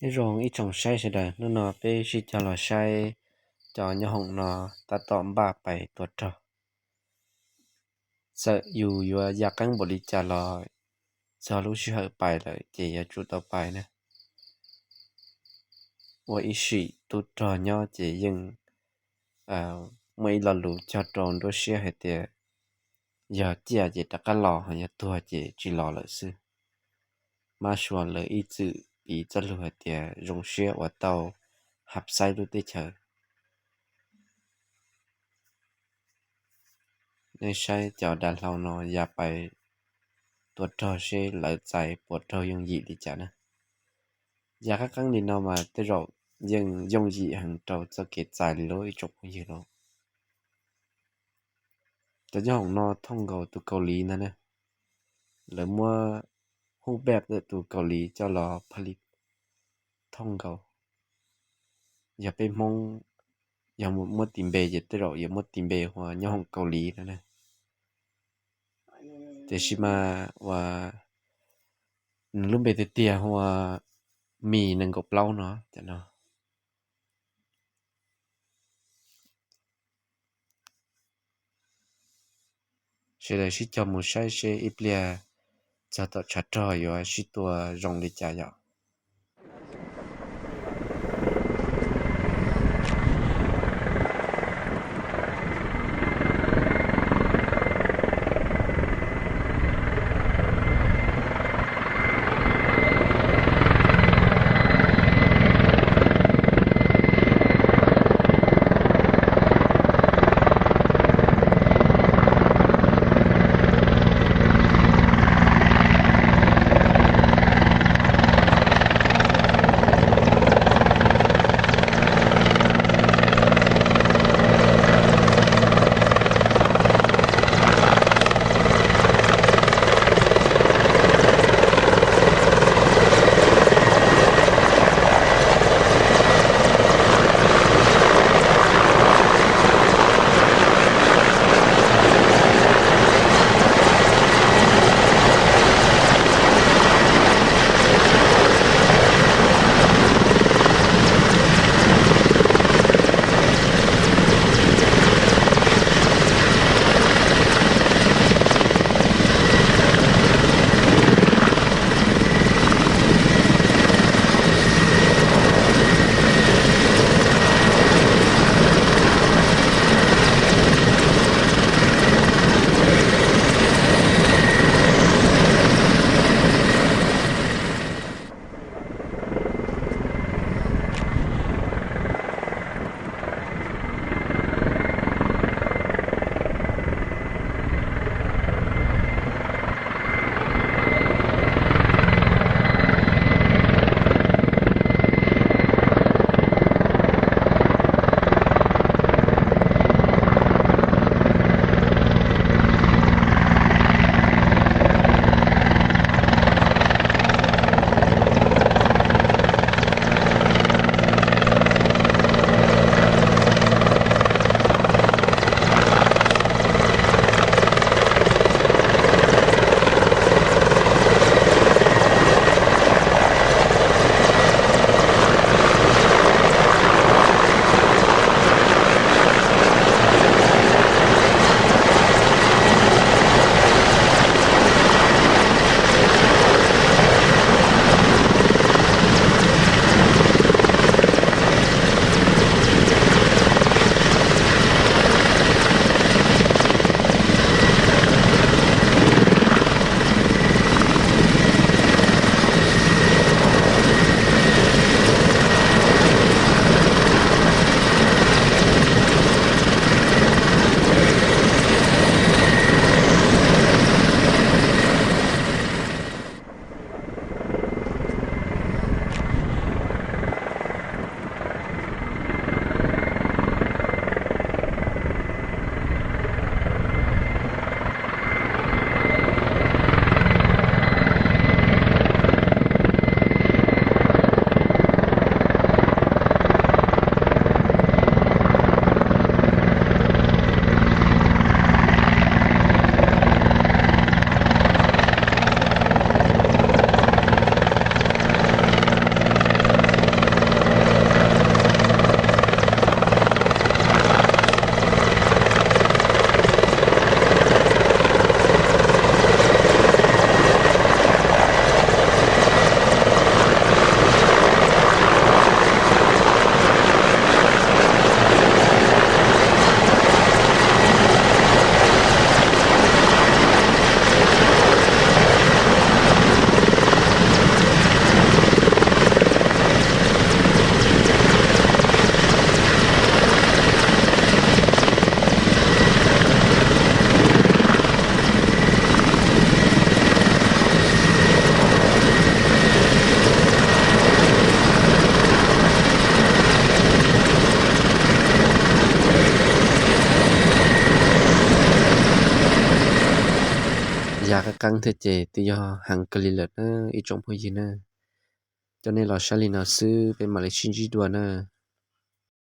Nyob zoo ib tsoom saib sawv daws, hnub no peb sib cog los saib cov nyob hoom no tab tom npaj pais tua rog. Txawm yus yuav ya qeeb npaum li cas los txog lub sij hawm pais lawm ces yuav tsum tau pais na. Ua ib sim tub rog nyob ces yeej muaj ib lo lus cog rau nruab siab hais tias yog ciaj ces rov qab los, ho yog tuag ces tsis los lawm xwb. Mab suav lawv ib txwm piv txoj lus hais tias zoo siab uas tau hab xaib lub teb chaws. Nej saib cov dav hlau no ya pais tua rog seb lawv txais puas raug yooj yim li cas na. Ya qab qeeb li no mas tej zaum yeej yooj yim heev rau txoj kev txais li lauj ib tsoom phooj ywg lauj. Cov nyob hoom no thooj nkaus tus Kaus Lim ntag na. Lawv muab hub peb tus Kaus Lim coj los pha li thooj nkaus. Yog peb Hmoob yog muab tis npe ces tej zaum yuav muab tis npe hu ua nyob hoom Kaus Lim no na. Tiam sis mas uas nws lub npe tiag tiag hu ua Mis nees nkaum plaub no cov no. Sawv daws sib cog mus saib seb ib pliag txog tom tshav rog yuav sib tua zoo li cas yom. qeeb qeeb thiab ces twb yog heev kawg li lawm na ib tsoom phooj ywg na. Coj nej los saib li no xwb, peb mam li sib ntsib dua na.